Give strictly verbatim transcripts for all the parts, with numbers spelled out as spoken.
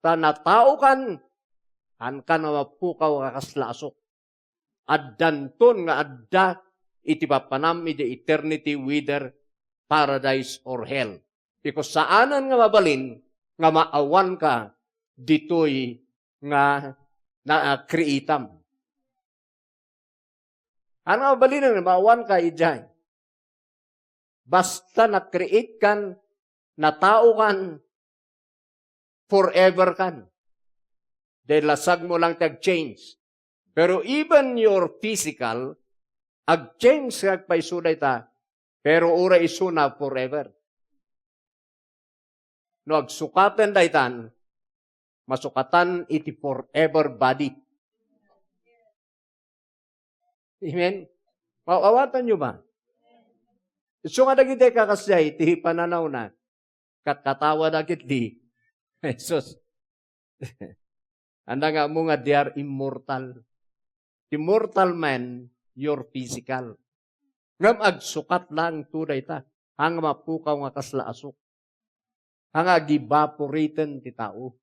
ta nataokan, haankan a mapukaw a kasla asuk. Addanton nga adda iti papanam iti eternity, whether paradise or hell. Because saanen nga mabalin nga maawanka ditoy nga na-, ah, creatam. Ano nga mabalin nga maawanka idiay? Basta na-create kan, nataokan, forever kan. Dahil lasag mo lang ti ag-change. Pero even your physical, ag-change nga agpayso dayta, pero uray isuna forever. No agsukaten daytan, masukatan iti forever body. Amen? Aw-, awatanyo ba? Isu nga dagiti kakasdiay, iti pananawna, katkatawa da ketdi. Jesus. Anda nga ammo nga they are immortal. Ti mortal man, your physical. Ngem agsukat laeng to dayta. Haan nga mapukaw nga kasla asuk. Haan nga ag-evaporaten ti tao.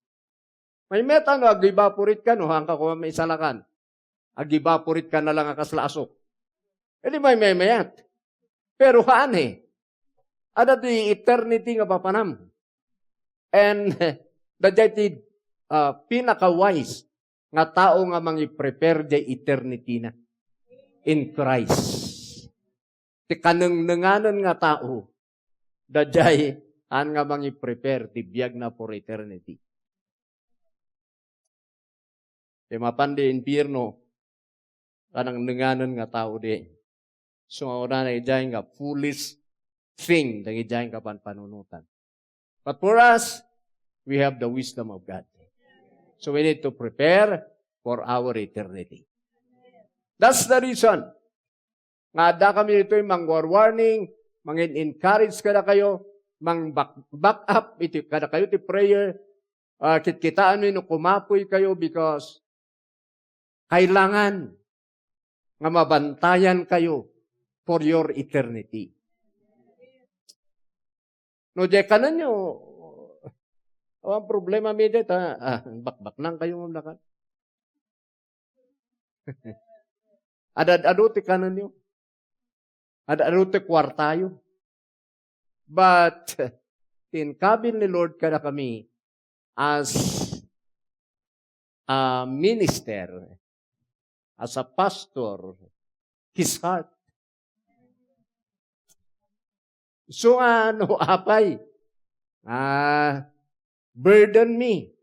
Maymayat a no ag-evaporate ka, no, haanka koma maisalakan. Ag-evaporate ka na lang a kasla asuk. Edi maymaymayat. Pero haan eh. Adda ti eternity nga papanam. And daydiay ti, ah, pinaka-wise nga tao nga mangi-prepare diay eternity na in Christ. Ti kanengnenganen nga tao, daydiay haan nga mangi-prepare ti biagna for eternity. Ti mapan di impierno, kanengnenganen nga tao di. So, mauna na idiay nga foolish thing, dagiti idiay nga panpanunutan. But for us, we have the wisdom of God. So we need to prepare for our eternity. That's the reason nga adda kami ditoy mangwarwarning, mangin-encourage kadakayo, mang back, back up iti kadakayo ti prayer, ah, kitkitaanmi no kumapoy kayo because kailangan nga mabantayan kayo for your eternity. No, di kanenyo, awan problema mi dita, ah, bakbaknang kayo nga lakat. Ad-ad-adu ti kanenyo. Ad-adu ti kuartayo. But, ti inkabil ni Lord kadakami as a minister, as a pastor, his heart. So nga, no, apay, ah, burden me,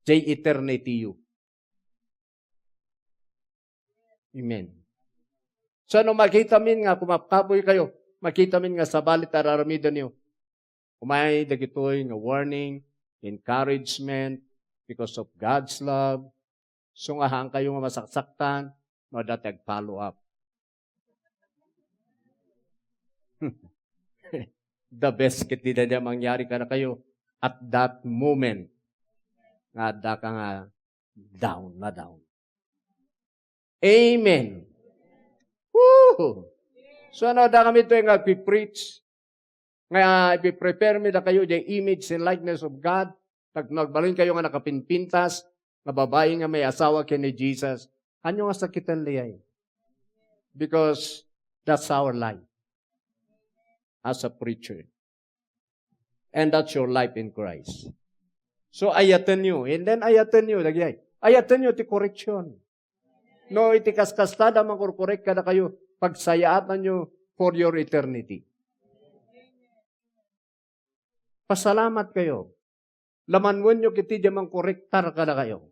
jay eternity you. Amen. So, no makita min nga kumapkapoy kayo, makita min nga sabali ti ar-aramidenyo, umay dagitoy nga warning, encouragement, because of God's love. So nga, haan kayo nga masaksaktan, no adda ti ag-follow up. The best ket daydiay a mangyari kadakayo at that moment nga adda ka nga down na down. Amen. Woo! So, ano, adda kami to nga agpi-preach. Nga ipiprepare mi dakayo jay image and likeness of God. Nag-, nagbalin kayo nga nakapinpintas, nga babai nga may asawa ken ni Jesus. Ania nga sakiten diay? Because that's our life as a preacher. And that's your life in Christ. So, ayatenyo. And then, ayatenyo, dagiti, ayatenyo ti correction. No, iti kaskastada, mangkorkorek kadakayo, pagsayaatanyo for your eternity. Pasalamat kayo. Lamanwenyo kiti diay mangkorektar kadakayo.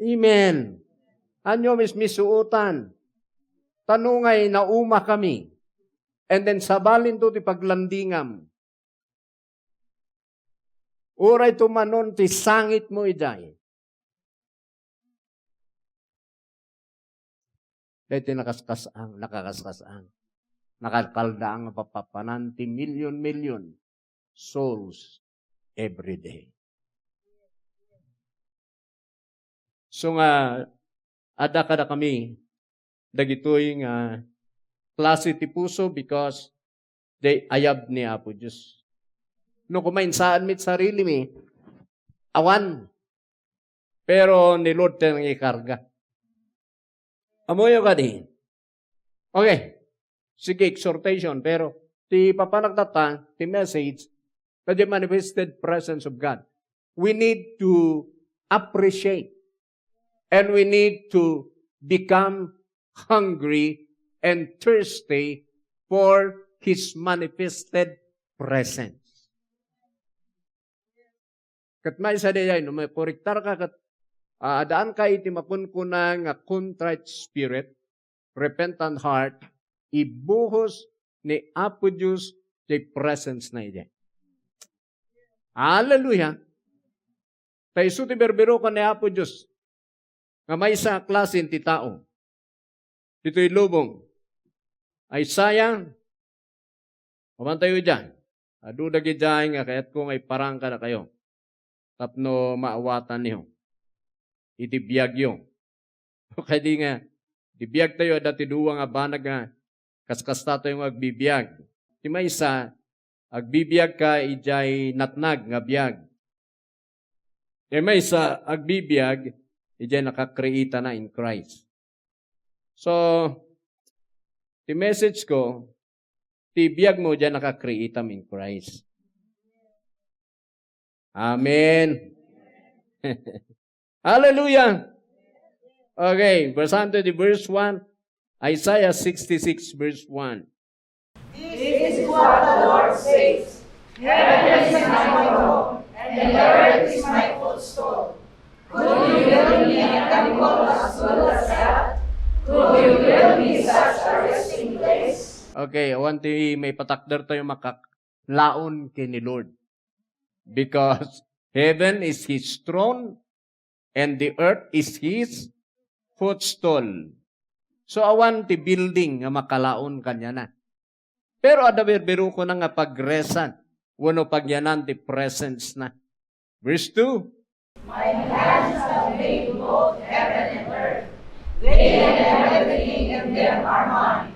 Amen. Anyo mismisuotan. Tanungay, nauma kami. And then, sabalinto ti paglandingam. Uray tumanon ti sangit mo idiay. Daytoy nakaskas-ang, nakakaskas-ang. Nakalkaldaang nga papapanan ti million-million souls every day. So nga, adda kadakami dagitoy nga klase ti puso because they ayab ni Apo Dios. No kumainsaanmi ti sarilimi, Awan. Pero ni Lord ti nangikarga. Ammoyo kadi? Okay. Sige, exhortation, pero ti papanagtata, ti message, na the manifested presence of God. We need to appreciate and we need to become hungry and thirsty for His manifested presence. Ket maysa dayay, no makuriktarka ket, ah, adaanka iti makunkuna nga contrite spirit, repentant heart, ibuhos ni Apo Dios ti presence na idiay. Hallelujah! Ta isu ti birbirokon ni Apo Dios nga maysa a klase ti tao ditoy lubong. Isaiah, Awan tayo idiay. Adu dagidiay nga kayatko nga iparang kadakayo tapno maawatanyo iti biagyo. Kadi nga, iti biag tayo, adda ti dua nga banag nga kaskasta tayo nga agbibiag. Ti maysa, agbibiag ka idiay natnag nga biag. Ti maysa, agbibiag idiay nakakreata na in Christ. So, ti message ko, ti biag mo diay nakakreatam in Christ. Amen. Hallelujah. Okay, basahan to the verse one. Isaiah sixty-six verse one. This is what the Lord says: Heaven is my throne, and the earth is my footstool. Could you build me a temple as good as that? Could you build me such a resting place? Okay, awan ti maipatakder tayo makakalaon ken ni Lord. Because heaven is His throne and the earth is His footstool. So, awan ti building nga makalaon kaniana. Pero adda birbirokona nga pagresan wenno pagyanan ti presence na. Verse two. My hands have made both heaven and earth. They and everything in them are mine.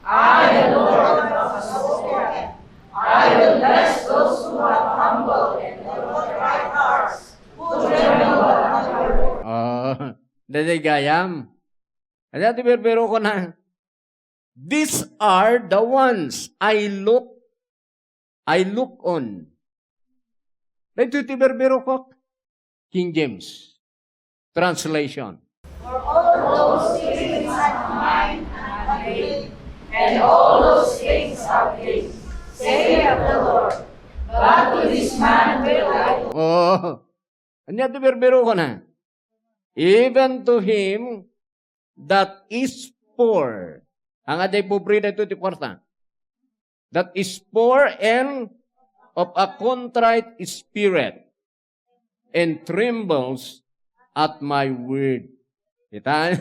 I, the Lord, have spoken. I will bless those who have humble and contrite hearts, who tremble at my word. Oh, daydiay gayam. Ania ti birbirokona? These are the ones I look, I look on. Daytoy ti birbirokok. King James translation. For all those things are mine and are great, and all those things are great, saith the Lord. But to this man will I look. Oh, ania ti birbirokona? Even to him that is poor. Ania ti pobre daytoy ti kuarta? That is poor and of a contrite spirit, and trembles at my word. Kita,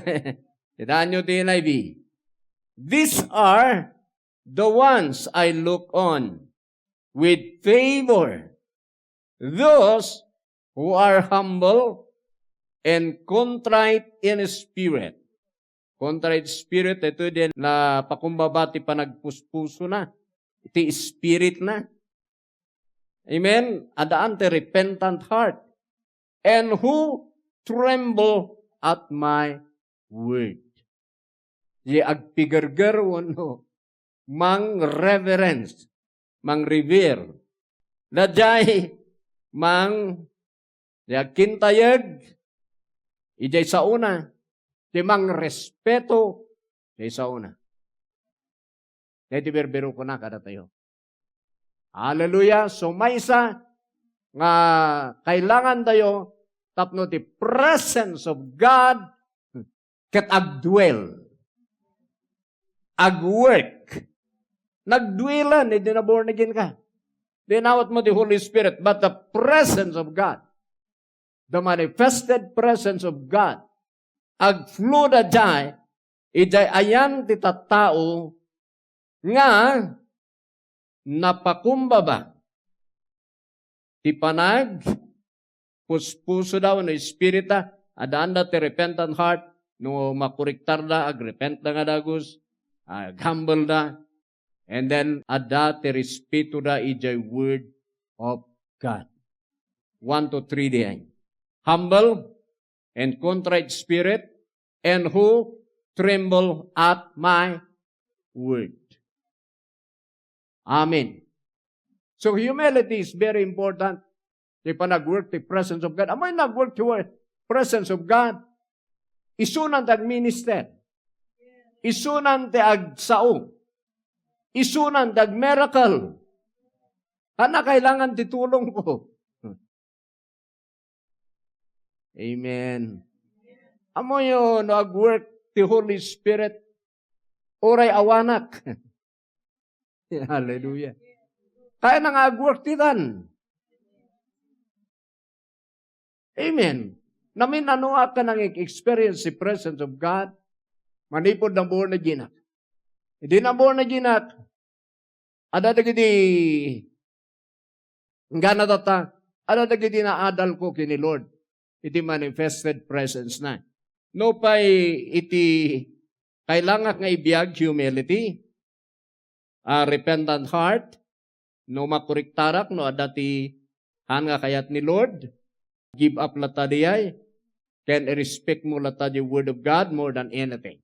kita nyo ti N I V. These are the ones I look on with favor, those who are humble and contrite in spirit. Contrite spirit, ito din napakumbaba ti panagpuspusona, ti spirit na. Amen? Adaan ti repentant heart. And who tremble at my word. Di agpigerger wenno mang-reverence, mang-revere. Daydiay mang, di agkintayeg, idiay saona, di mangrespeto, idiay saona. Daytoy birbirokona kadatayo. Hallelujah. So, maysa nga kailangan tayo tapno ti presence of God ket agdwell, agwork. Nagdwellan idi na born again ka. Di inawat mo ti Holy Spirit, but the presence of God, the manifested presence of God, agflow daydiay, idiay ayan ti tattao nga napakumbaba ti panagpuspusoda wenno spirita, adaanda ti repentant heart, no makuriktarda, agrepentda nga dagus, aghumbleda, and then adda ti respetoda idiay word of God. one to three diay. Humble and contrite spirit, and who tremble at my word. Amen. So humility is very important. Ti panagwork ti presence of God. Amoy nagwork ti presence of God. Isunan ti agminister. Isunan ti agsao. Isunan ti agmiracle. Ania kailangan ti tulong ko? Amen. Amoyo no agwork ti Holy Spirit, uray awanak. Hallelujah. Kayatna nga agwork ti dan. Amen. Namin-anoak nga nang-experience the presence of God manipud na born again ak. Idi na born again ak, adda dagiti inggana tatta, adda dagiti naadalko ken ni Lord iti manifested presence na. Nupay iti kailangak nga ibiag, humility, a repentant heart, no makoriktarak, no adda ti haan nga kayat ni Lord, give up latta diay, ken i-respect mo latta the word of God more than anything.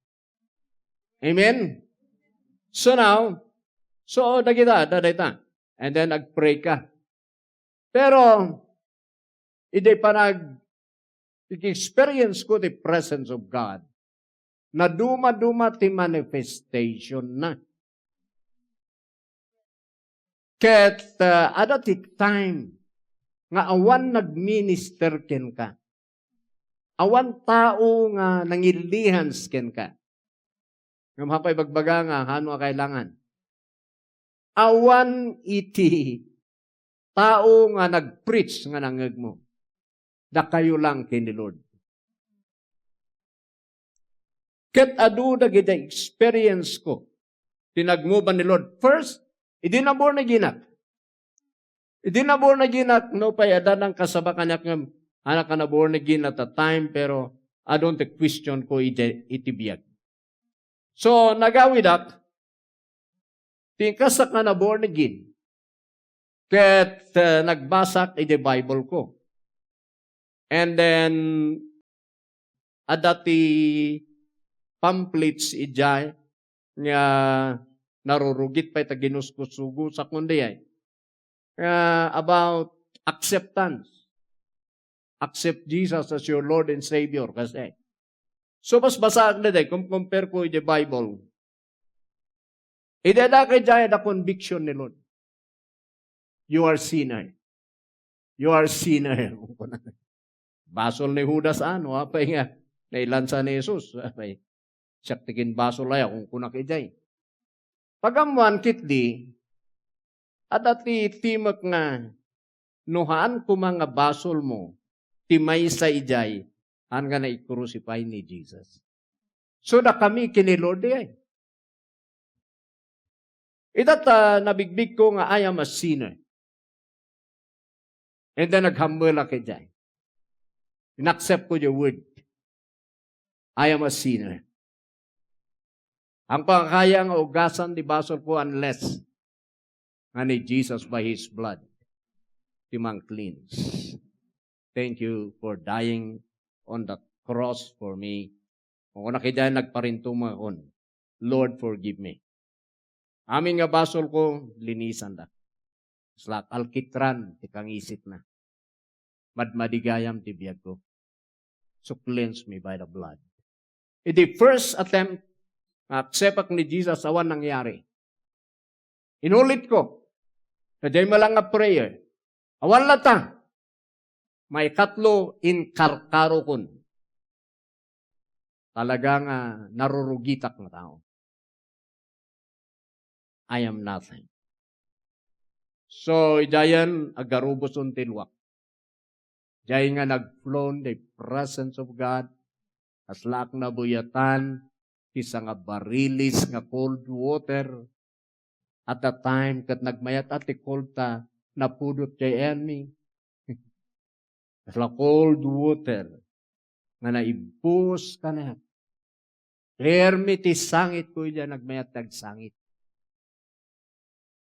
Amen? So now, so dagita, adda dayta. And then agpray ka. Pero, idi panag-experience ko the presence of God, naduma-duma ti manifestation na. Ket, ah, adda ti time nga awan nagminister kenka. Awan tao nga nangilihans kenka. Ngem haanko ibagbaga nga haanmo a kailangan. Awan iti tao nga nag-preach nga nangngegmo. Dakayo lang ken ni Lord. Ket adu dagiti experience ko ti nagmuban ni Lord. First, idi na born again ak. Idi na born again ak, nupay adda nangkasaba kaniak ngem, anak a na born again at that time, pero adun ti question ko iti, iti biag. So, nagawidak, ti inkasak nga na born again, ket, eh, nagbasak iti Bible ko. And then, adda ti pamphlets idiay nga narurugit pay ta ginusgosugo sakon diay. Ah, about acceptance. Accept Jesus as your Lord and Savior, kasi. So, basbasaak daytoy, kum-compare ko iti Bible. Iti adda kay jay da conviction ni Lord. "You are sinner. You are sinner." Basol ni Judas, ano, apay nga, nailansa ni Jesus. Apay, siak ti kinbasol aya, kunkunak idiay. Pagammoan ketdi, adda ti timek nga, no haan koma nga basolmo, ti maysa idiay, haan nga naikrusified ni Jesus. So, dakami ken ni Lord, eh. Ita ta nabigbigko nga, "I am a sinner." And then, naghambelak idiay. Inaccept ko your word. "I am a sinner." Ang pakakaya nga ugasan ti basol ko unless nga ni Jesus by His blood ti mang-cleanse. Thank you for dying on the cross for me. Kung ako nakidiay nagparintumekon, "Lord, forgive me." Amin nga basol ko, linisan da. It's like alkitran ti kangisitna. Madmadigayam ti biag ko. So cleanse me by the blood. Iti first attempt, accept ak ni Jesus, awan nangyari. Inulit ko. Kadiay malang nga prayer. Awan latta. Maikatlo, inkarkarokon. Talaga nga narurugitak nga tao. I am nothing. So, idiayen, agarubosen ti luak. Diay nga nag-flow the presence of God, kasla ak nabuyatan, ti sangabarilis nga cold water, at that time, ket nagmayat a ti cold ta napudot jay enmi. Kasla cold water nga naibbus kaniak. Clear mi ti sangit ko idiay nagmayat ti agsangit.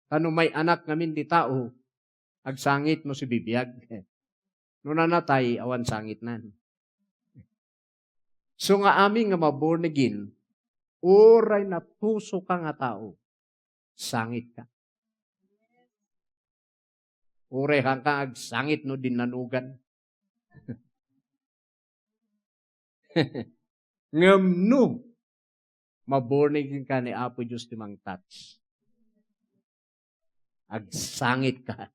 Ta no may-anak ngamin ti tao, agsangit no sibibiag. No nanatay, awan sangitnan. So nga amin nga ma-born again, uray natuso ka nga tao, sangit ka. Uray ka agsangit no dinnanugan. Ngem no, ma-born again ka ni Apo Dios ti mang-touch. Agsangit ka.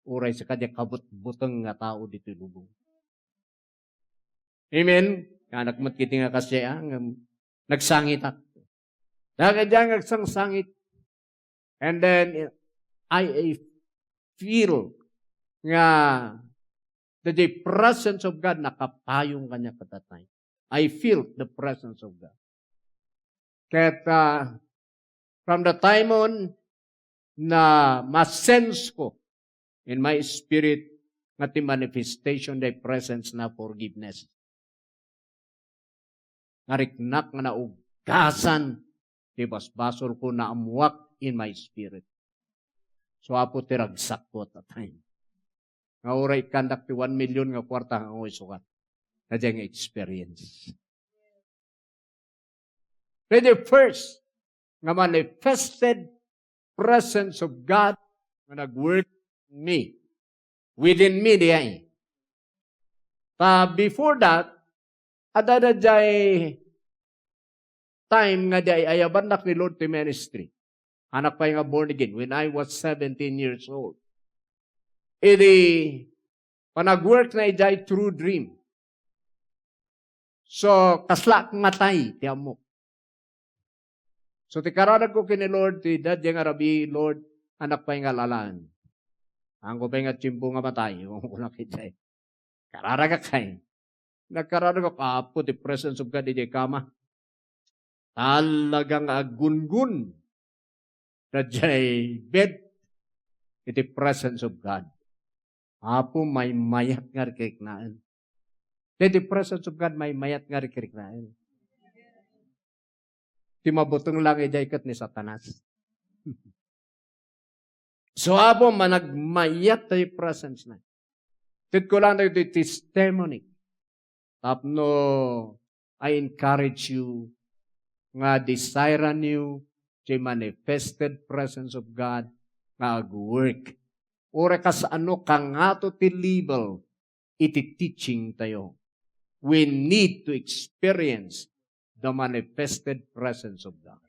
Uray sika diay kabutbuteng nga tao ditoy lubong. Amen? Anak met kiti nga kasya, ngem nagsangitak. Dagiti nga agsangsangit. And then, I, I feel nga the, the presence of God nakapayong kaniak at that time. I feel the presence of God. Ket, ah, from the time on, na ma-sense ko in my spirit nga ti manifestation, the presence na forgiveness. Nariknak nga naugasan ti basbasol ko, naammoak in my spirit. So, Apo ti ragsakko at that time. Nga uray ikkandak ti one million nga kuarta nga isukat. Daydiay nga experience. Daydiay first nga manifested presence of God nga nag-work in me. Within me, diay. Ta before that, adda daydiay time nga diay ayabannak ni Lord ti ministry. Anak pay nga born again when I was seventeen years old. Idi panag-work na idiay through dream. So, kasla ak matay ti ammok. So, ti kararagko ken ni Lord, ti daydiay nga rabii, Lord, anak pay nga al-alaan. Angko pay nga tiempo nga matay, iwan ko na idiay. Kararagak kay. Nagkararagak, Apo, ti presence of God idiay kama. Talaga nga aggungun daydiay bed iti presence of God. Apo, maymayat nga riknaen. Daydiay presence of God, maymayat nga riknaen. Ti mabuteng lang idiay ket ni Satanas. So, Apo, managmayat tayo presence na. Tedko lang tayo ti testimony. Tapno I encourage you nga desire-an you ti manifested presence of God nga ag-work. Uray kasano kangato ti level iti teaching tayo. We need to experience the manifested presence of God.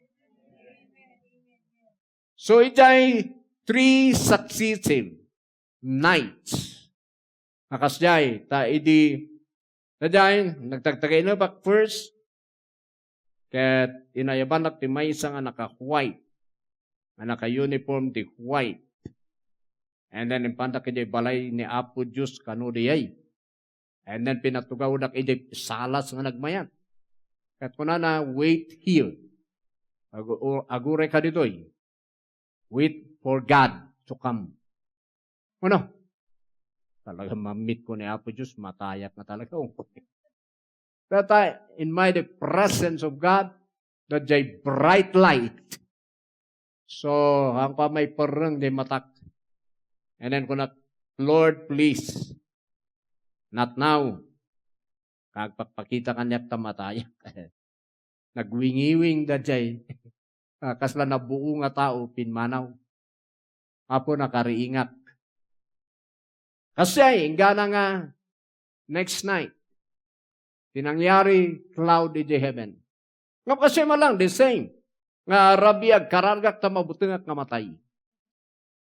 So, idiay three successive nights, nga kasdiay, ta idi, daydiay, nagtagtagay na back first, ket inayabanak ti maysa nga naka-white, nga naka-uniform ti white. And then, impandak idiay balay ni Apo Dios kano diay. And then, pinatugawdak idiay salas nga nagmayat. Ket kunana, "Wait here." Agu-, o, aguray ka ditoy. "Wait for God to come." Ano? Talaga mamit ko ni Apo Dios, matayak nga talaga. That I, in my, the presence of God, that jay bright light. So, angko a maiperreng di matak. And then kunak, "Lord, please, not now." Kagpakpakita kaniak ta matayak. Nagwingiwing dayjay, ah, kasla nabuo nga tao, pimmanaw. Apo, nakariingak. Kasjay, inggana nga next night, ti nangyari, cloud iti heaven. Nga kasjay man lang, the same. Nga rabii agkarargak ta mabutengak nga matay.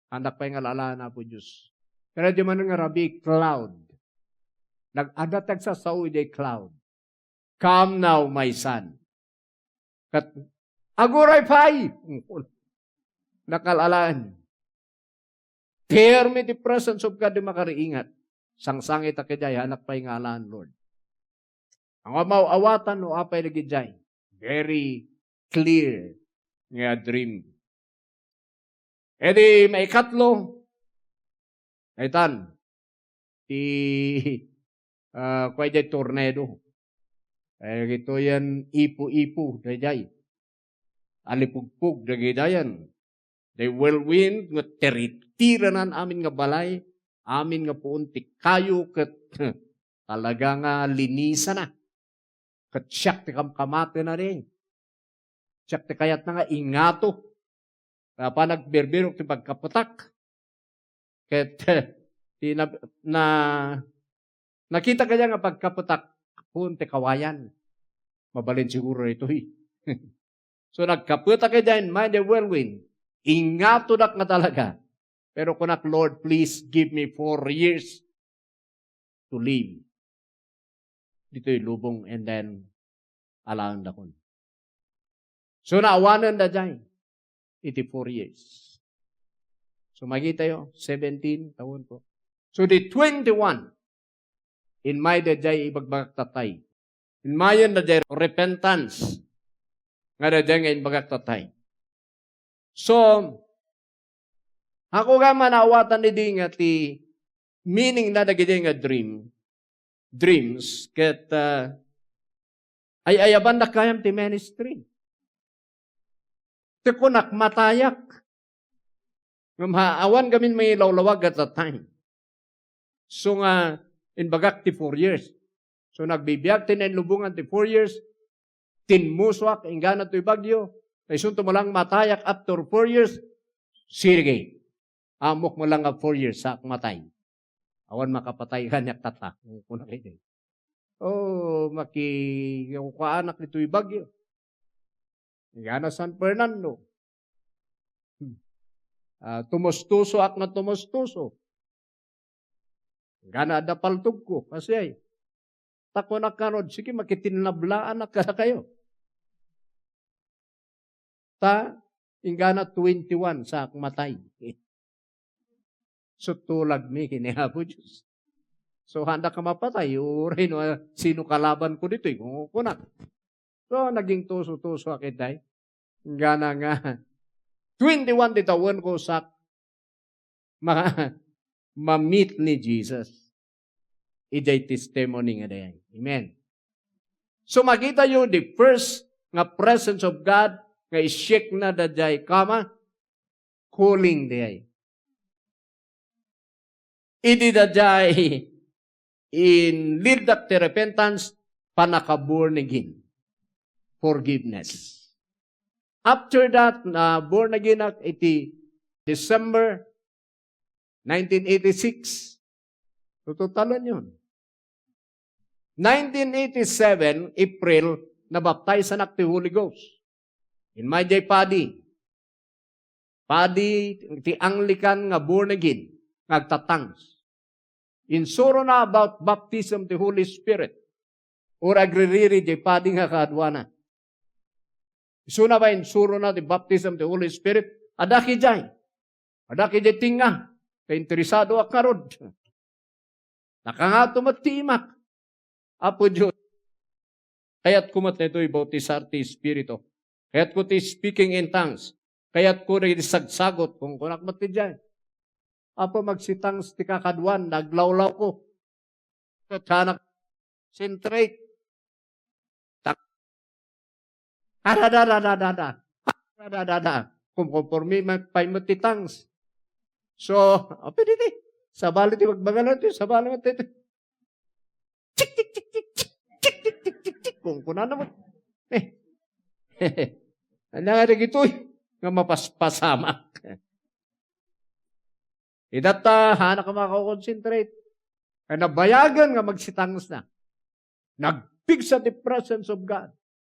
Andak pay nga al-alaan, Apo Dios. Pero di man nga rabii, cloud. Nag-adda ti agsasao idiay cloud. "Come now, my son." Ket, "Aguray pay." Nakal-alaan. Permi ti presence of God di makariingat. Sangsangitak idiay, annak pay nga alaan, Lord. Ang amaw-awatan no apay dagidiay. Very clear nga dream. Edi maikatlo, daytan, ti, ah, kua idiay tornado. Dagitoyen ipu-ipu, daydiay. Alipugpog, dagidayan. Day whirlwind, nga tiritiranan amin nga balay, amin nga puon ti kayo ket talaga nga linisana. Ket siak ti kamkamatena diay. Siak ti kayatna nga ingato. Apan nagbirbirok ti pagkapetak. Ket, ti na, na, nakita kaya nga pagkapetak, puon ti kawayan. Mabalin siguro itoy. So, nagkapetak idiay in my whirlwind. Ingatodak nga talaga. Pero kunak, "Lord, please give me four years to live ditoy lubong, and then alaendakon." So, naawanen daydiay iti four years. So, makitayo, seventeen tawenko. So, di twenty-one, inmay daydiay ibagbagak tatay. Inmayen daydiay repentance nga daydiay nga imbagak tatay. So, ako nga manawatan idi nga ti meaning na dagiti nga dream, dreams, ket, ah, ay-ayabandak gayam ti ministry. Ti kunak, matayak. Ngem ha, awan gamin mangilawlawag at that time. So nga, imbagak ti four years. So, nagbibiag ti nainlubongan ti four years, tinmusoak, inggana toy bagyo, isunto met lang matayak after four years, sige, ammok met lang nga four years sa matay. Awan makapatay kaniak tatta, kunak idi. Oh, makikukaanak ditoy bagyo. Inggana San Fernando. Hmm. Ah, tumustusoak nga tumustuso. Inggana adda paltogko, kasdiay. Ta kunak ngarud, "Sige, makitinnablaanak kadakayo." Ta, inggana twenty-one sa matay. Sutulagmi ken ni Apo Dios. So, haandak a mapatay, uray no, sino kalabanko ditoy, kunak. So, naging tuso-tusoak itay. Inggana nga, twenty-one ti tawenko sa ma-, ma-meet ni Jesus. Idiay testimony nga daydiay. Amen. So, makitayo the first nga presence of God nga i-shake na daydiay, comma, calling daydiay. Idi daydiay in-leaddak ti repentance, pannaka-born again. Forgiveness. After that, na born again ak iti December nineteen eighty-six. Tututalon yun. Nineteen eighty-seven, April, nabaptizanak ti Holy Ghost. Inmay jay padi. Padi ti Anglican nga born again, nga agta-tongues. Insurona about baptism ti Holy Spirit. Uray agririri jay padi nga kaaduana. Isuna ba insurona ti baptism ti Holy Spirit? Adda idiay. Adda idiay tengnga. Ta interesadoak ngarud. Nakangato met ti imak. Apo Dios, kayatko met daytoy bautisar ti Espiritu. Kayatko ti speaking in tongues. Kayatko dagiti sagsagot. Kunkunak met idiay. Apo, magsitongues ti kakaduan, naglawlawko. Ket hanak concentrate. Tak-, adadadadada. Adadadada. Kumkonforme met pay met ti tongues. So, apay ditoy. Sabali ti magbagana ti, sabali met ditoy. Tik, tik, tik, tik, tik, tik, tik, tik, tik, tik. Kunkunana met. Eh. Ania nga dagitoy nga mapaspasamak. Ita ta, hanak a makakonsentrate. Ay nabayagen nga magsitongues na. Nagpigsa ti presence of God.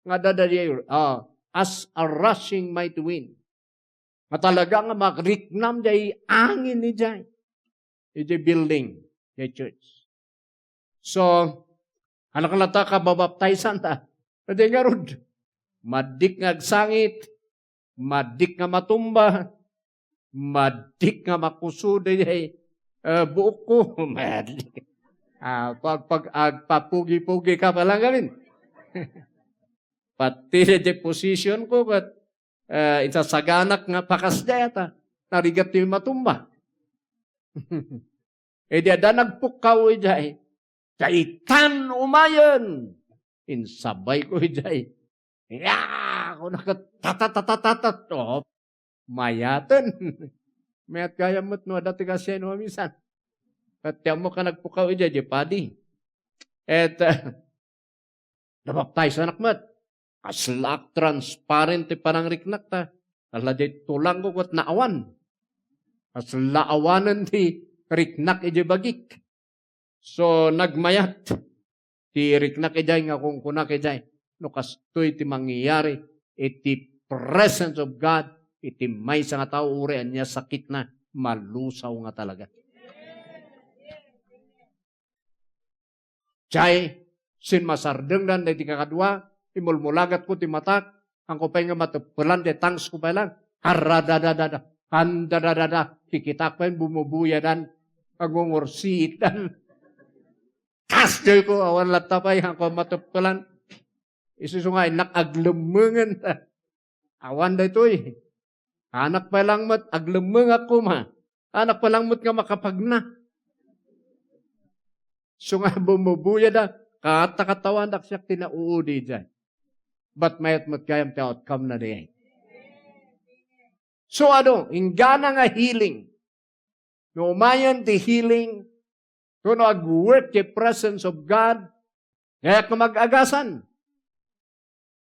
Nga dadayayo, ah, as a rushing mighty wind. Nga talaga nga magriknam jay angin idiay. Idiay building, idiay church. So, hanak latta kababaptaysan ta. Adi ngarud, maddik nga agsangit, maddik nga matumba, maddik nga makusod, eh, eh, buokko. Maddik. Ah, pag, pag, agpapugi-pugi ka pala ngamin. Pati di position ko, ket, eh, insasaganak nga pakasdiay ta, narigat ti matumba. Idi adda nagpukkaw idiay, "Daytan umayen!" Insabay ko idiay. Ya! Ako nakat-, tatatatatat. Oh, mayaten. Mayat gayam met no adda ti kasdiay no mamisan. Ket ti ammok a nagpukaw idiay, diay padi. Et, ah, nabaptaisanak met. Kasla transparent ti panangriknak ta. Kasla diay tulangko ket naawan. Kasla awanen ti riknak idiay bagik. So, nagmayat ti riknak idiay nga kunkunak idiay, no kastoy ti mangyayari iti presence of God, iti maysa nga tao, uray ania sakitna, malusaw nga talaga. Jay, sinmasardengdan dagiti kakadua, imulmulagatko ti matak, haanko pay nga mateppelan, diay tangsko pay lang, harradadadada, handadadada, kikitak pay bumubuyadan, agungursitan. Kasjayko, awan latta pay, haanko mateppelan. Isu nga innak aglemmengen. Awan daytoy. Anak pay lang met, aglemmengak koma. Anak pay lang met nga makapagna. Isu nga bumubuyada, katta-kattawanak siak ti nauudi idiay. But mayat met gayam ti outcome na diay. So adu, inggana nga healing. No umayen ti healing, no, no ag-work ti presence of God, diak nga mag-agasan.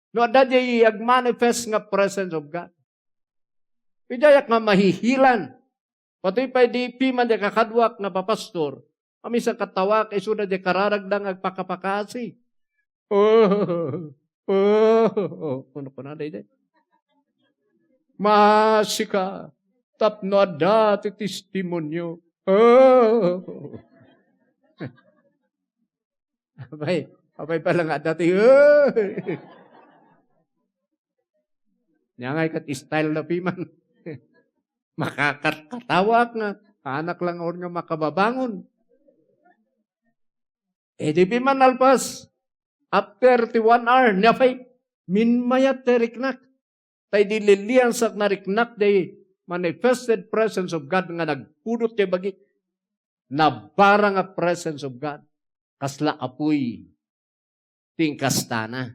No adda diay agmanifest nga presence of God, diak nga mahihilan. Pati pay di piman diay kakaduak nga papastor, mamisan kattawak, isuda diay kararagda nga agpakapakasi. Oh, oh, oh, kunkunada daydiay. Masika, tapno adda ti testimonio. Oh. Apay, apay pala nga adda ti, oh. Nia ngay ket style na piman. Makakattawak nga, anak lang on nga makababangon. E di piman nalpas, after ti one hour, nia pay, minmayat ti riknak. Tay di lilian sak nariknak di manifested presence of God nga nagpudot ti bagik. Nabara nga presence of God. Kasla apuy ti inkastana.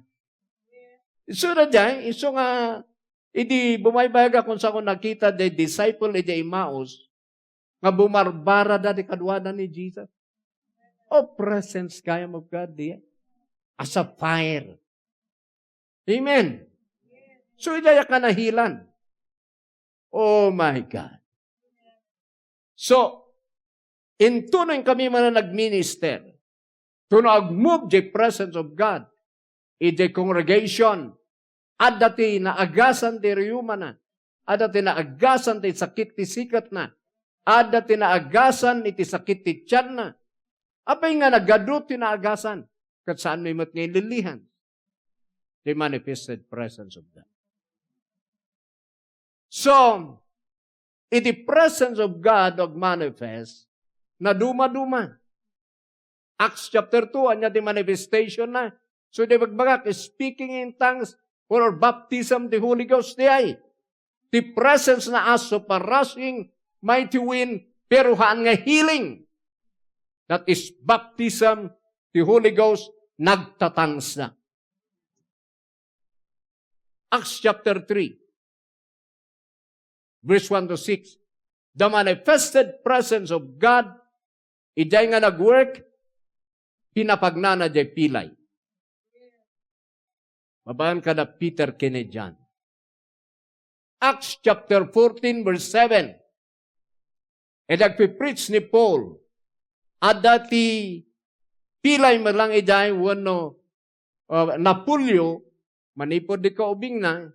Isu na diay, isu nga, idi bumaybayag a kung saan nakita di disciple idi Emmaus, nga bumarbarada di kaduada ni Jesus. Oh, presence gayam of God, di? As a fire. Amen. So, idiay a kanahilan. Oh my God. So, intono inkami man a nagminister, tono agmove di presence of God, idiay congregation, adda ti naagasan ti riyumana, adda ti naagasan ti sakit ti siketna, adda ti naagasan iti sakit ti tianna. Apay nga nagadu ti naagasan, ket saanmi met nga ililihan ti manifested presence of God. So, iti presence of God agmanifest, nadumaduma. Acts chapter two, ania ti manifestation na? So, di bagbagak, speaking in tongues or baptism the Holy Ghost, di ay. Ti presence na as of a rushing mighty wind, pero haan nga healing. That is baptism, the Holy Ghost, nagtatangsa. Acts chapter three, verse one to six. The manifested presence of God, idiay nga nagwork, pinapagnana diay pilay. Babaen kada Peter ken ni John. Acts chapter fourteen, verse seven. Idi agpipreach ni Paul, adda ti pilay met lang idiay wenno, uh, napulyo, manipud di kaubingna,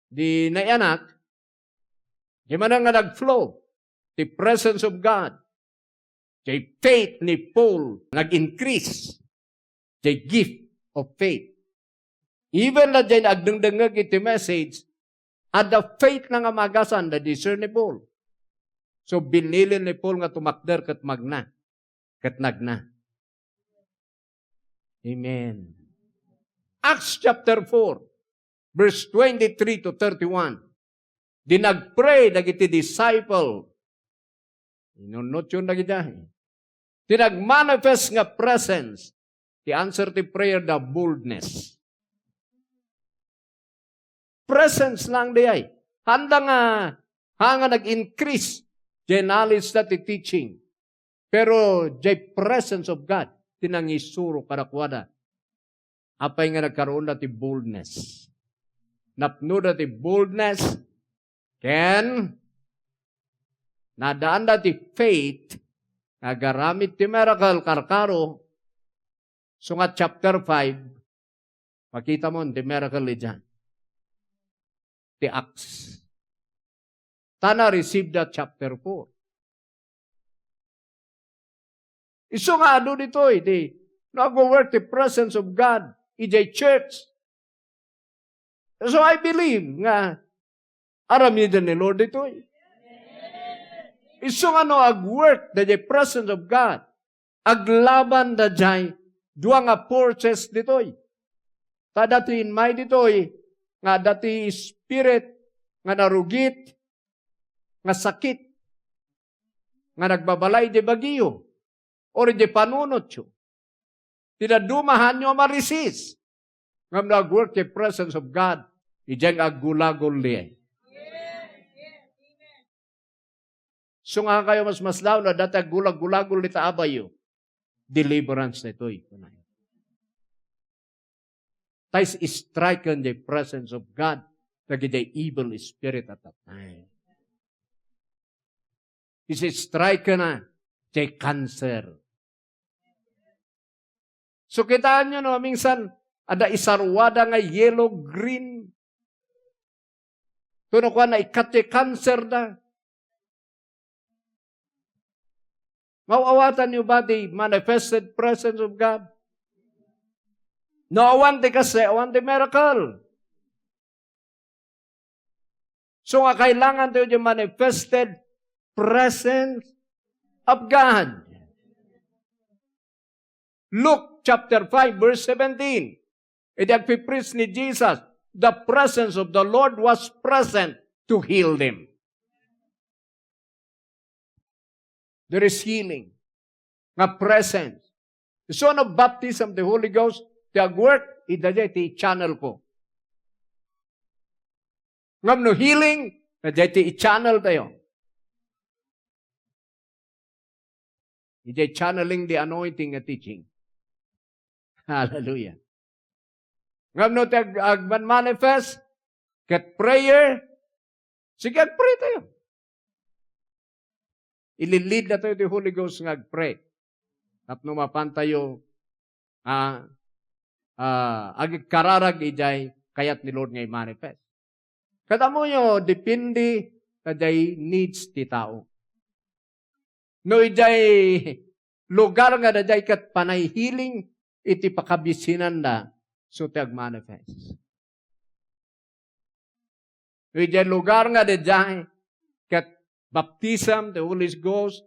di naianak, di man nga nagflow ti presence of God. Jay faith ni Paul nag-increase. Jay gift of faith. Even na jay agdengdengngeg iti message, adda faith na nga maagasan, the discernible. So, binilin ni Paul nga tumakder ket magna, ket nagna. Amen. Acts chapter four, verse twenty-three to thirty-one. Di nagpray dagiti disciple. Inunotyon dagiti. Ti nagmanifest nga presence, ti answer ti prayer, the boldness. Presence lang di ay. Handa nga, ha nga nag-increase, jay knowledge na ti teaching. Pero jay presence of God ti nangisuro kadakuada. Apay nga nagkaroon da ti boldness? Napno da ti boldness ken nadaan da ti faith nga agaramid ti miracle, karkaro. Sunga chapter five, makita mo ti miracle idiay ti Acts. Ta na-receive da chapter four. Isu nga adu ditoy, di, no, agwo-work ti presence of God idiay church. So I believe nga aramiden ni Lord ditoy. Isu nga no ag-work daydiay presence of God, aglaban daydiay dua nga forces ditoy. Ta adda ti immay ditoy nga adda ti spirit nga narugit, nga sakit, nga nagbabalay idiay bagiyo, or idiay panunotyo. Ti dadduma, haanyo a ma-resist. Ngem no ag-work ti presence of God, idiay nga aggulagul diay. Isu nga kayo mas maslaw no adda ti aggulagulagul dita abayyo. Deliverance daytoy. Ta is-striken the presence of God dagiti evil spirit at that time. Is-striken na ti cancer. So, kitaenyo, no, minsan, adda isaruada nga yellow, green. Tuno kuan, naikkat ti cancer da. Maaw-awatanyo ba ti manifested presence of God? No, awan ti kasi, awan ti miracle. So nga, kailangan tayo di manifested presence of God. Luke chapter five, verse seventeen. Idi agpipreach ni Jesus, the presence of the Lord was present to heal them. There is healing nga presence. So, no baptism of the Holy Ghost, ti agwork, idaydiay ti channel ko. Ngem no healing, daydiay ti i-channel tayo. Idiay channeling the anointing nga teaching. Hallelujah. Ngem no ti ag-, agmanmanifest ket prayer, sige, agpray tayo. Ililid na tayo ti Holy Ghost nga agpray. Tapno mapan tayo, ah, ah, agkararag idiay kayat ni Lord nga i-manifest. Ket ammoyo, depende ta diay needs ti tao. No idiay lugar nga daydiay ket panay healing iti pakabisinanda, so ti agmanifest. No idiay lugar nga daydiay ket baptism, the Holy Ghost,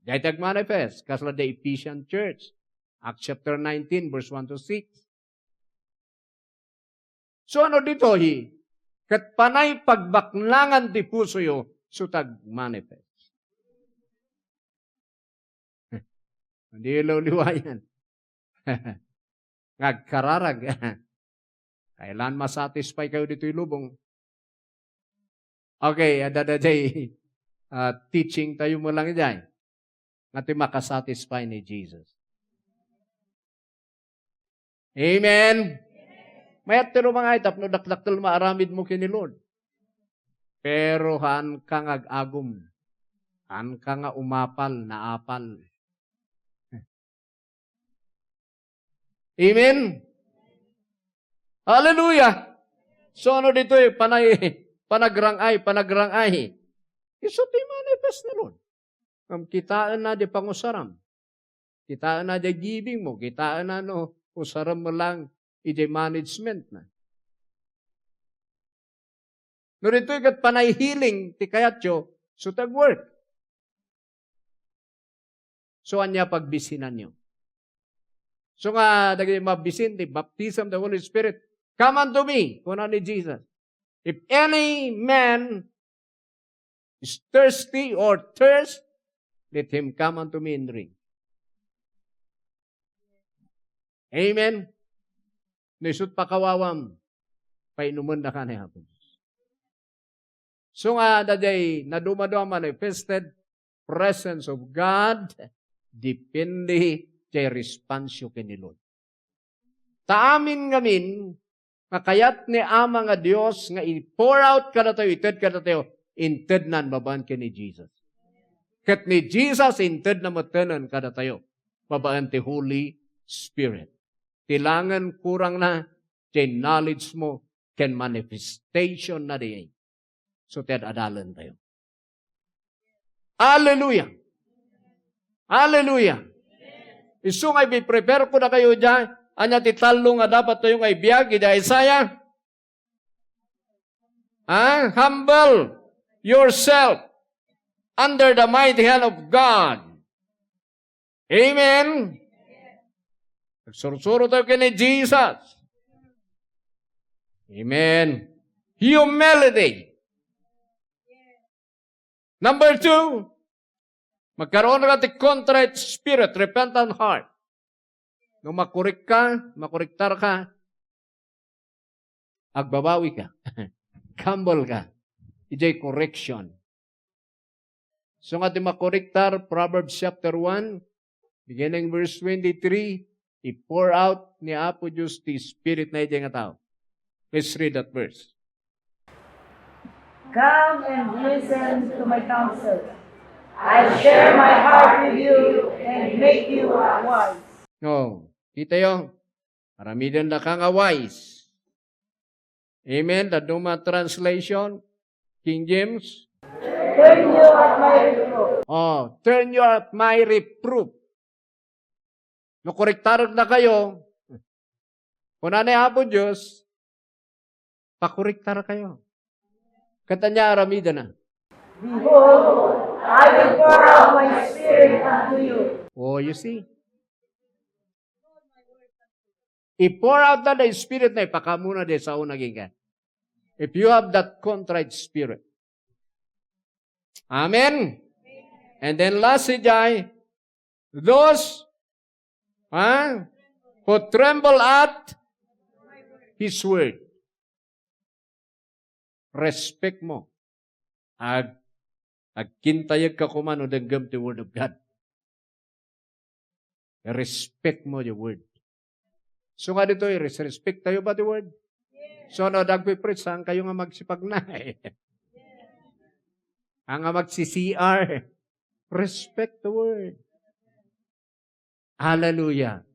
dayta agmanifest, kasla the Ephesian church, Acts chapter nineteen, verse one to six. So, ano ditoy? Ket panay pagbaknangan ti pusoyo, so ti agmanifest. Hindi liwliwayan. Nga agkararag. Kailan masatisfy kayo ditoy lubong? Okay, adda daydiay, ah, teaching tayo mo lang idiay. Nga ti makasatisfy ni Jesus. Amen. Mayat ti rumangay tapno dakdakkel maaramid mo ken ni Lord. Pero haan ka nga ag-agum. Haan ka nga umapal, naapal. Amen? Hallelujah! So, ano ditoy? Panay, panagrang-ay, panagrang-ay. Isu ti manifest ni Lord. Ngem kitaenna di pangusaram. Kitaenna di giving mo. Kitaenna no usarem mo lang iti management na. No ditoy ket panay healing ti kayatyo, so ti agwork. So, ania pagbisinanyo? So nga, dagiti mabisin ti baptism of the Holy Spirit, "Come unto me," kuna ni Jesus. "If any man is thirsty or thirst, let him come unto me and drink." Amen. No isut pakawawam, painumen daka ni Apo Dios. So nga, daydiay, naduma-duma manifested presence of God, depende jay response yo ken ni Lord. Ta amin ngamin, nga kayat ni Ama nga Dios nga i-pour out kadatayo, ited kadatayo, intednan babaen ken ni Jesus. Ket ni Jesus, intedna metten kadatayo babaen ti Holy Spirit. Ti langen kurangna, jay knowledge mo, ken manifestation na diay. So, ti ad-adalentayo. Hallelujah! Hallelujah! Isu nga ipiprepare ko dakayo diay, ania ti tallo nga dapat tayo nga ibiag, iti Isaiah? Ah, humble yourself under the mighty hand of God. Amen. Nagsursuro tayo ken ni Jesus. Amen. Humility. Number two, magkaroon ka ti contrite spirit, repentant heart. No makurik ka, makuriktar ka, agbabawi ka. Humble ka. Ijay correction. So nga ti makuriktar, Proverbs chapter one, beginning verse twenty-three, i-pour out ni Apo Dios ti Spirit na iti nga tao. Let's read that verse. Come and listen to my counsel. I share my heart with you and make you wise. Oh, kita yo. Aramiden da ka nga wise. Amen. Dadduma translation, King James. Turn you at my reproof. Oh, turn you at my reproof. No, korektarek dakayo, kuna ni Apo Dios, pakorektar kayo. Ket ania aramidena? Behold, I will pour out my spirit unto you. Oh, you see? I-pour out na the Spirit na ipakaamuna di sao na kenka. If you have that contrite spirit. Amen? And then last, ijay, those, ha, who tremble at His word. Respect mo. Ag-, agkintayek ka koma no denggem ti Word of God. Respect mo the Word. So nga ditoy, res-, respect tayo ba the Word? So no, dagpi preach, saan kayo nga magsipagna? Ang nga magsi-C R, respect the Word. Hallelujah.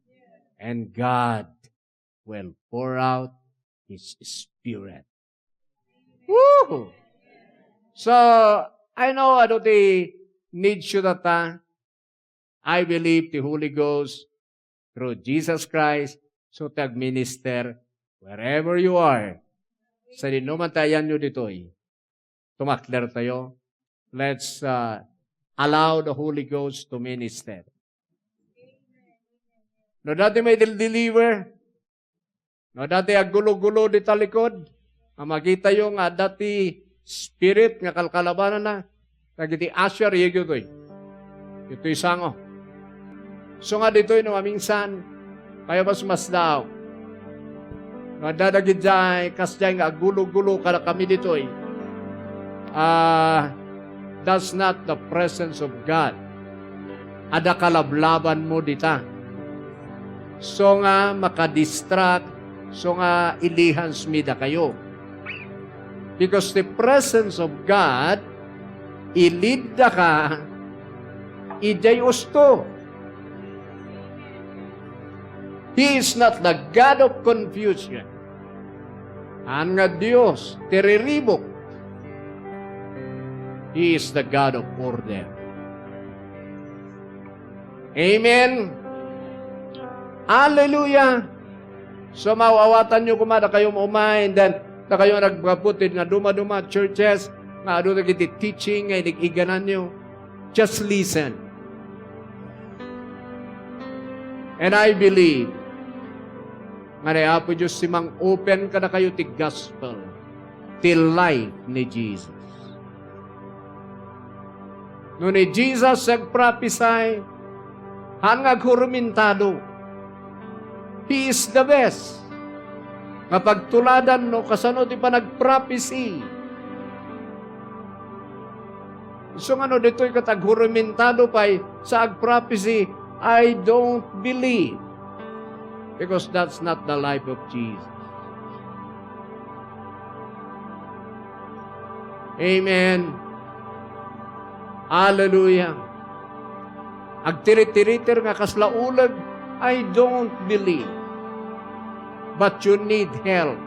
And God will pour out His Spirit. Woo! So, I know adu ti need you that, ah, I believe the Holy Ghost through Jesus Christ, so ti agminister wherever you are. Sa dinuman tayan nyo ditoy. Tumakder tayo. Let's, uh, allow the Holy Ghost to minister. No dati may del-, deliver, no dati aggulo-gulo di talikod, nga makitayo nga adda ti spirit nga kalkalabanana, dagiti usher, iyayo toy. Itoy sango. So nga ditoy no maminsan, kayo mas masdaaw. No adda dagidiay, kasdiay nga aggulo-gulo kadakami ditoy. Ah, that's not the presence of God. Adda kalablaban mo dita. So nga makadistract, so nga ilihans mi dakayo. Because the presence of God, ilidda ka idiay usto. He is not the God of confusion. Haan nga Dios ti riribuk. He is the God of order. Amen. Hallelujah. So, maaw-awatanyo koma, dakayo maumay, and then, dakayo nagpaputid nga duma-duma churches, nga adu dagiti teaching nga inig-igananyo. Just listen. And I believe nga ni Apo Dios ti mang-open kadakayo ti gospel, ti life ni Jesus. No ni Jesus agprophesy, haan nga aghurumentado. He is the best. Nga pagtuladan no kasano ti panagprophecy. Isu nga no ditoy ket aghurumentado pay sa agprophecy, I don't believe. Because that's not the life of Jesus. Amen. Hallelujah. Agtiritiriter nga kasla uleg, I don't believe. But you need help.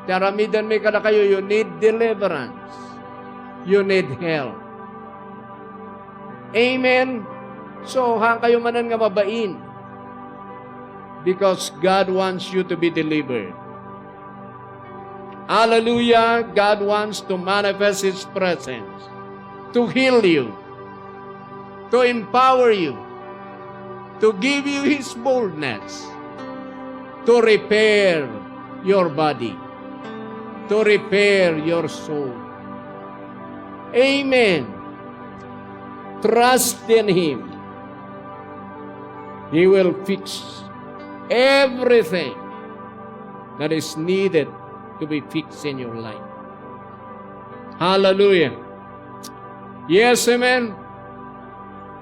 Ti aramidenmi kadakayo, you need deliverance. You need help. Amen. So, haan kayo manen nga mabain. Because God wants you to be delivered. Hallelujah. God wants to manifest His presence, to heal you, to empower you, to give you His boldness, to repair your body, to repair your soul. Amen. Trust in Him. He will fix everything that is needed to be fixed in your life. Hallelujah. Yes, amen.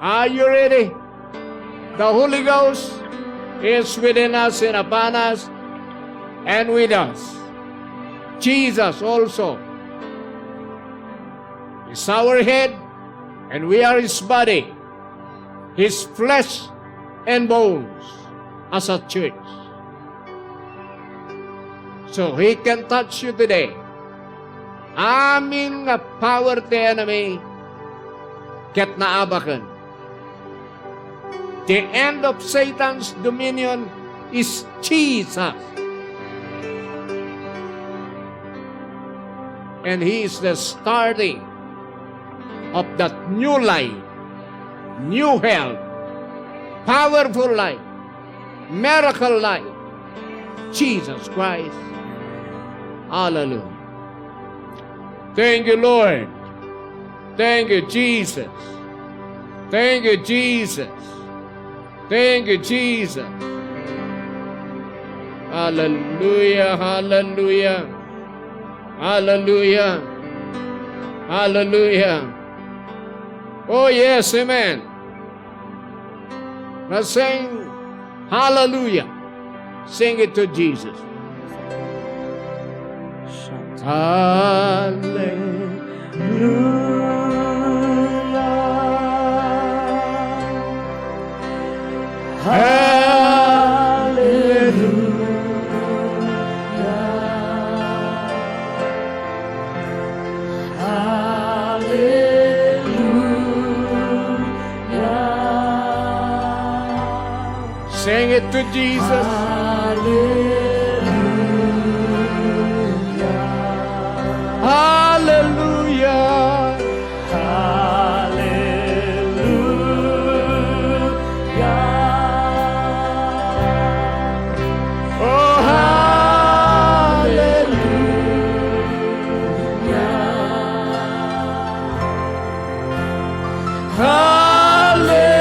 Are you ready? The Holy Ghost is within us and upon us and with us. Jesus also is our head, and we are His body, His flesh and bones, as a church. So He can touch you today. Amin nga power ti enemy ket naabaken. The end of Satan's dominion is Jesus. And He is the starting of that new life, new health, powerful life, miracle life. Jesus Christ. Hallelujah. Thank you, Lord. Thank you, Jesus. Thank you, Jesus. Thank you, Jesus. Hallelujah, hallelujah. Hallelujah. Hallelujah. Oh, yes, amen. Now sing hallelujah. Sing it to Jesus. Hallelujah. Hallelujah. Hallelujah. Sing it to Jesus. Hallelujah. Hallelujah. Hallelujah. Oh, hallelujah. Hallelujah.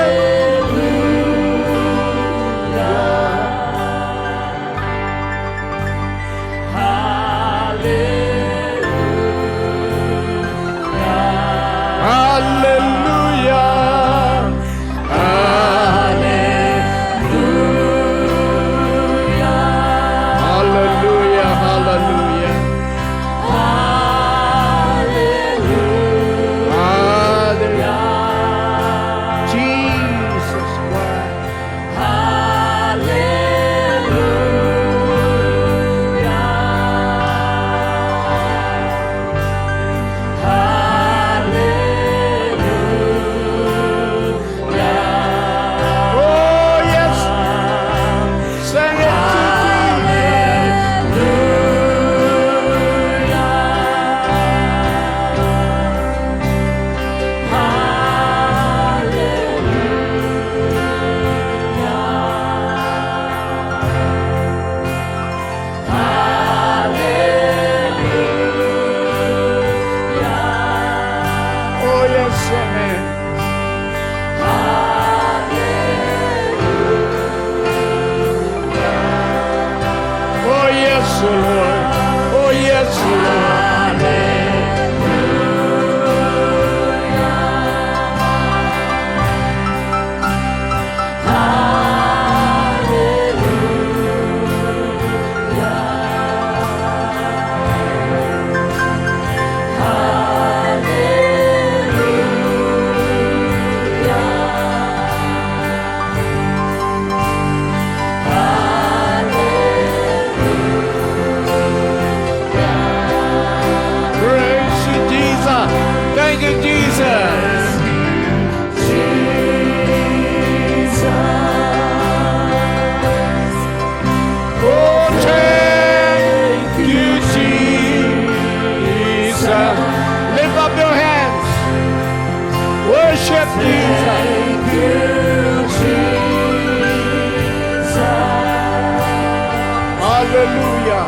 Hallelujah.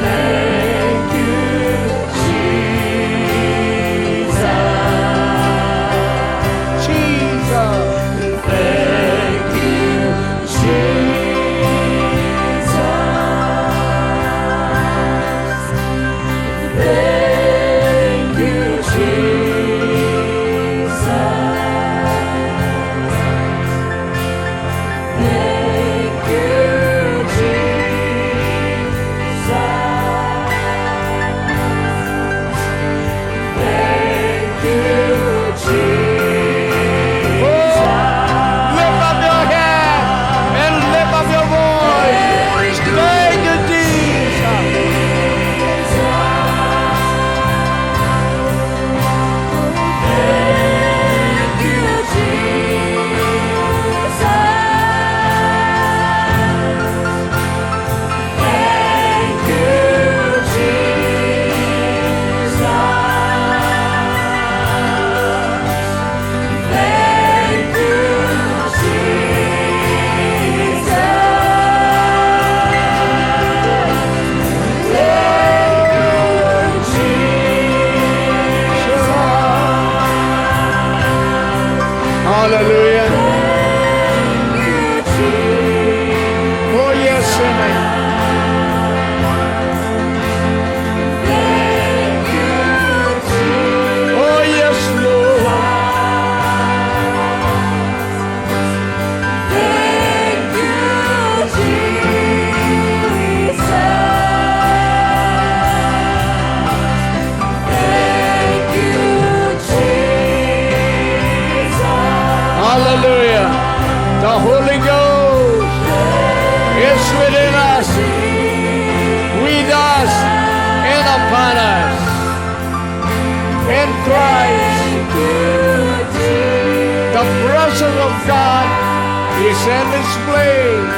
Thank you, Jesus. Jesus. Thank you, Jesus. Thank you, Jesus. Thank you, Jesus. Thank you, Jesus. Oh, lift up your hand and lift up your voice. Thank you, Jesus. Thank you, Jesus. Thank you, Jesus. Thank you, Jesus. Thank you, Jesus. Hallelujah. Oh, yes, amen. Oh, yes, Lord. Thank you, Jesus. Thank you, Jesus. Hallelujah. The Holy Ghost is within us, with us, and upon us. In Christ, the presence of God is in this place.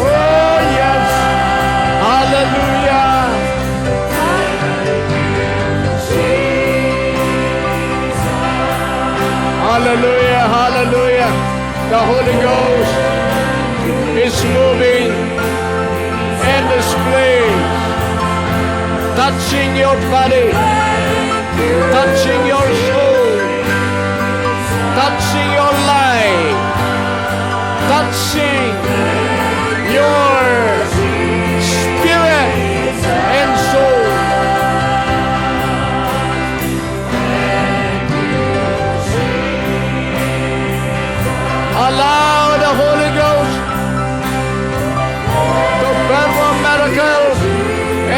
Oh, yes. Hallelujah. Hallelujah, hallelujah. The Holy Ghost is moving in this place, touching your body, touching your soul, touching your life, touching your spirit and soul. Allow the Holy Ghost to perform miracle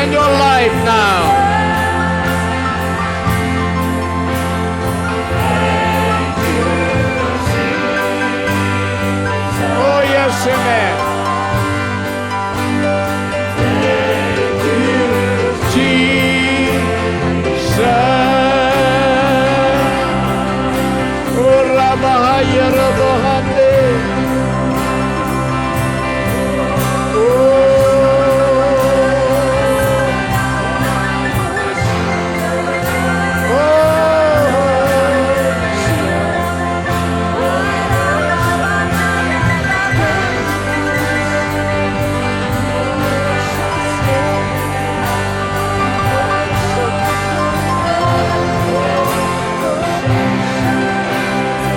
in your life now. Oh, yes, amen. Jesus. Ora bahaya rabahande. Oh.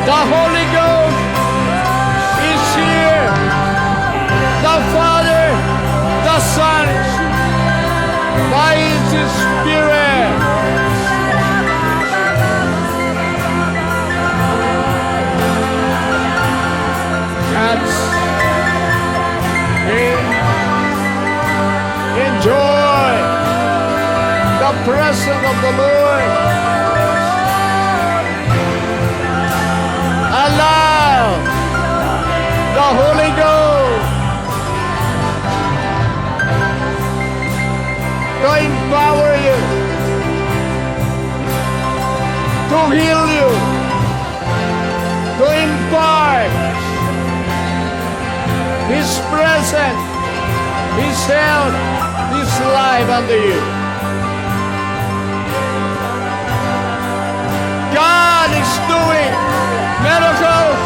The Holy Ghost is here. The Father, the Son, by His Spirit. That's it. Enjoy the presence of the Lord. Allow the Holy Ghost to empower you, to heal you, to impart His presence, His health, His life unto you. God is doing miracles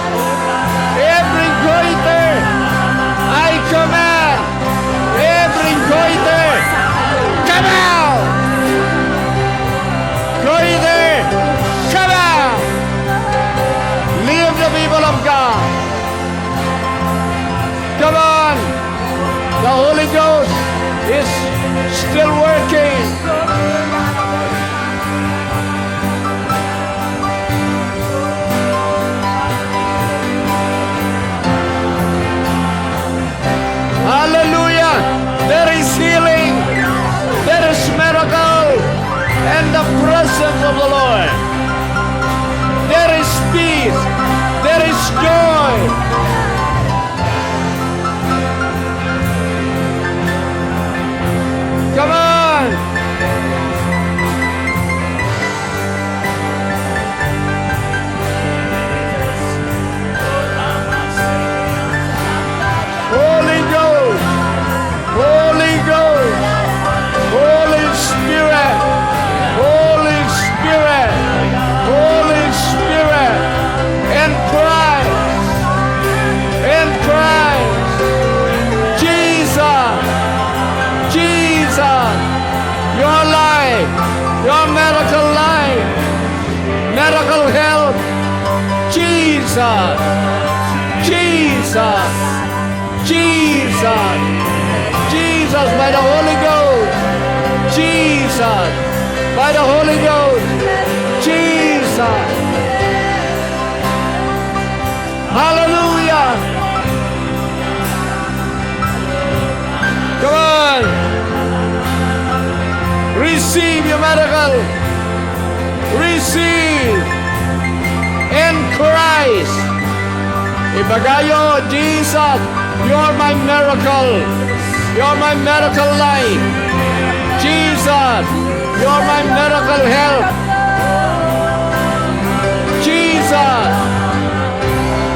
Miracle help. Jesus. Jesus. Jesus. Jesus, by the Holy Ghost. Jesus. By the Holy Ghost. Jesus. Hallelujah. Come on. Receive your miracle. Receive in Christ. Ibagayo, Jesus, you're my miracle. You're my miracle life. Jesus, you're my miracle help. Jesus,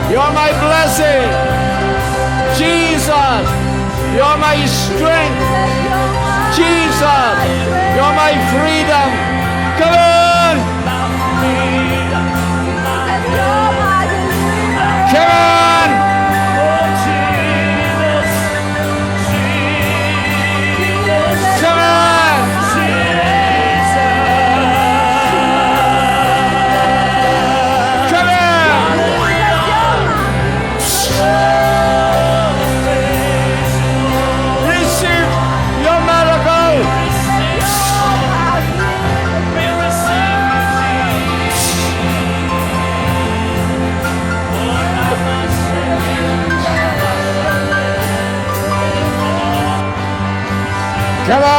you're my blessing. Jesus, you're my strength. Jesus, you're my freedom. Come on! Come on! Come on! Come on! Receive your miracle. Come on!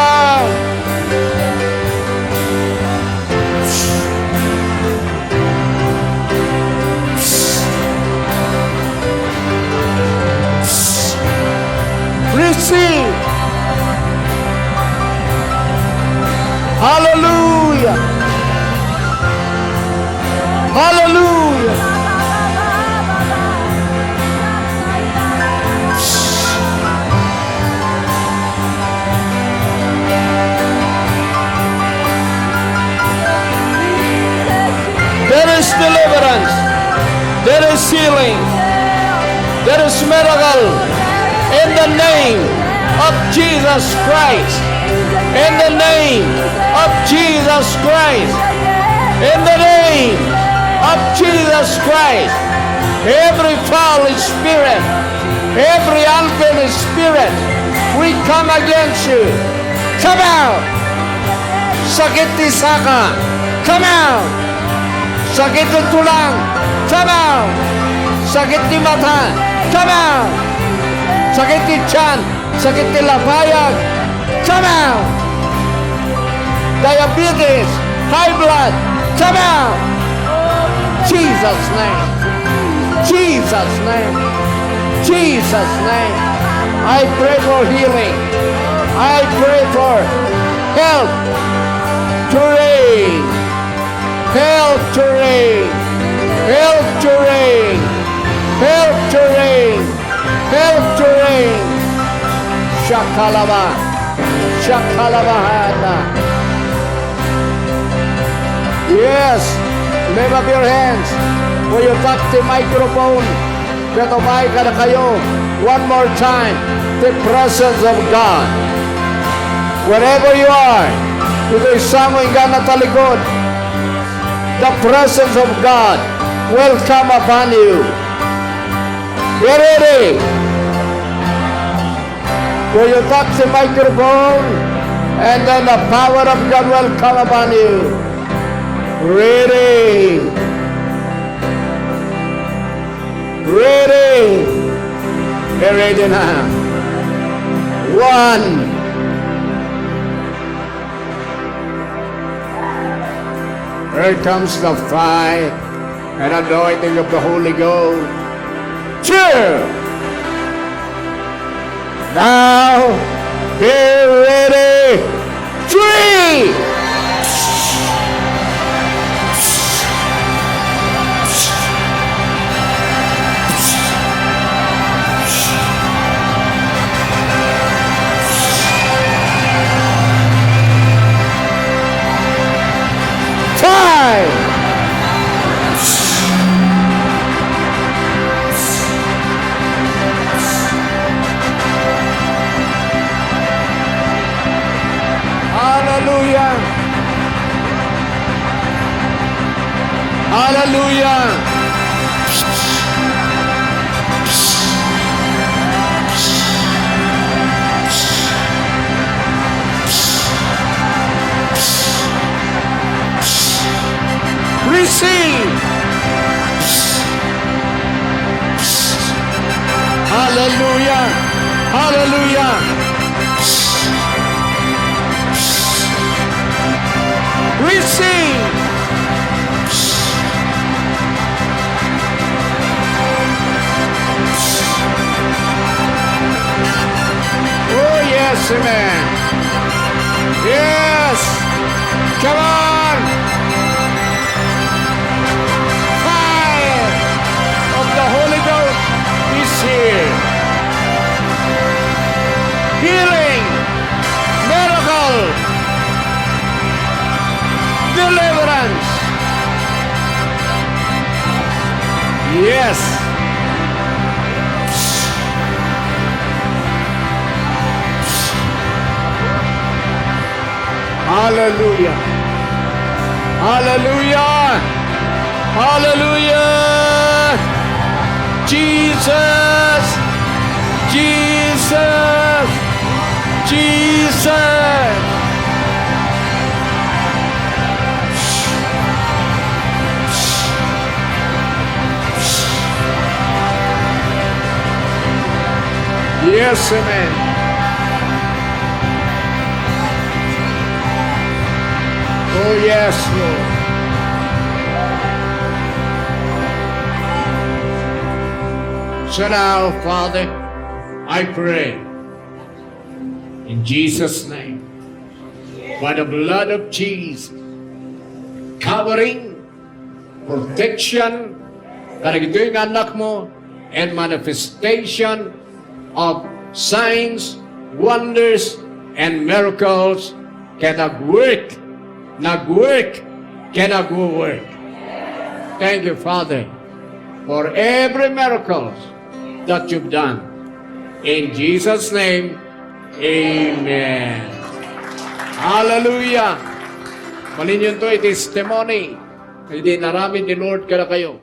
Receive. Hallelujah. Hallelujah. There is deliverance. There is healing. There is miracle. In the name of Jesus Christ. In the name of Jesus Christ. In the name of Jesus Christ. Every foul spirit, every unclean spirit, we come against you. Come out! Sakit ti saka, come out! Sakit ti tulang, come out! Sakit ti mata, come out! Sakit ti tiyan, sakit ti lapayag, come out! Diabetes, high blood, come out! Jesus' name. Jesus' name. Jesus' name. I pray for healing. I pray for health to reign. Health to reign. Health to reign. Health to reign. Health to reign. Shakalaba. Shakalabahana. Yes. Lift up your hands. Will you tap the microphone? Ket umay kadakayo, one more time, the presence of God. Wherever you are, ditoy samo inggana talikod, the presence of God will come upon you. Be ready. Will you touch the microphone? And then the power of God will come upon you. Ready. Ready. Be ready now. One. Here comes the fire and anointing of the Holy Ghost. Two. Now, be ready. Three. Time. Hallelujah. Hallelujah! Receive! Hallelujah! Hallelujah! Receive! Oh, yes, amen. Yes. Come on. Fire of the Holy Ghost is here. Healing, miracle, deliverance. Yes. Hallelujah. Hallelujah. Hallelujah. Jesus. Jesus. Jesus. Yes, amen. Oh, yes, Lord. So now, Father, I pray in Jesus' name, by the blood of Jesus, covering, protection, kadagitoy nga annakmo, and manifestation of signs, wonders, and miracles ket agwork, nagwork, ken agwo-work. Thank you, Father, for every miracles that you've done. In Jesus' name, amen. Hallelujah. Malinyon to iti testimony. Iti inaramid ni Lord kadakayo.